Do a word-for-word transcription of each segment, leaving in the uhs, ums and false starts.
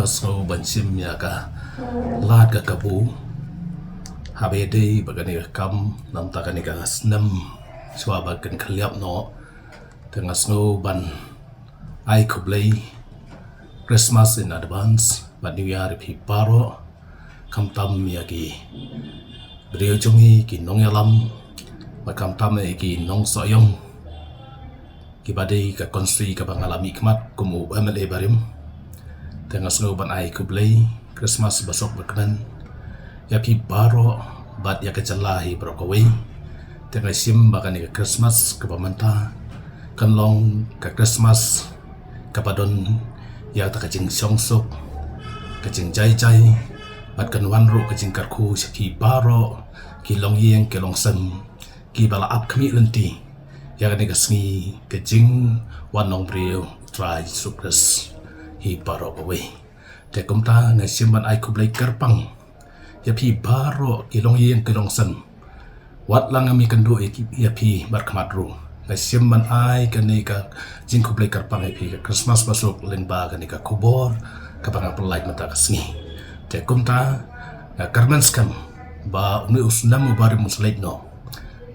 Nga sngew ban shim ïa ka lad ka kabu haba ïadei bad kane ka kam namar kane ka snem shuwa ba kan khlieh noh. Te nga sngew ban ai khublei Christmas in advance bad New Year ïa phi baroh, khamtam ïa ki briew jong ngi ki nongïalam bad khamtam ïa ki nongsohïong kiba dei ka constituency kaba nga la mihkhmat kum u M L A barim. Te nga sngew ban ai khublei Christmas basuk bakmen ïa phi baroh bad ïa ka jylla hi baroh kawei. Te nga shim ba kane ka Christmas kaba mynta kan long ka Christmas kaba don ïa kata ka jingshongsuk, ka jingjaijai bad kan wan ruh ka jingkyrkhu sha phi baroh ki longïing ki longsem kiba la ap khmih lynti ïa kane ka sngi ka jingwan nongbriew Trai Jisu Khrist hi baroh kawei. Te kumta nga shim ban ai khublei kyrpang ïa phi baroh ki longïing ki longsem. Wat la ngam ïakynduh ïa phi bad khmat ruh, nga shim ban ai kane ka jingkhublei kyrpang ïa phi ka Christmas basuk lyngba kane ka khubor kaba nga pynlait mynta ka sngi. Te kumta nga kyrmen skhem ba une u snem u barim u sa leit noh.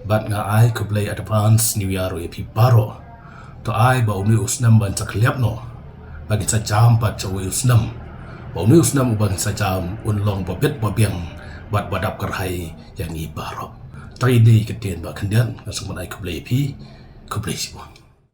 Bad nga ai khublei advance New Year ruh ïa phi baroh. To ai ba une u snem ban sa khlieh noh, ba ngin sa jam pat sha uwei u snem, ba une u snem uba ngin sa jam un long ba bit ba biang bad ba dap kyrhai ïa ngi baroh. Tang ine ki ktien ba khyndiat, nga sngewbha ban ai khublei ïa phi. Khublei shibun.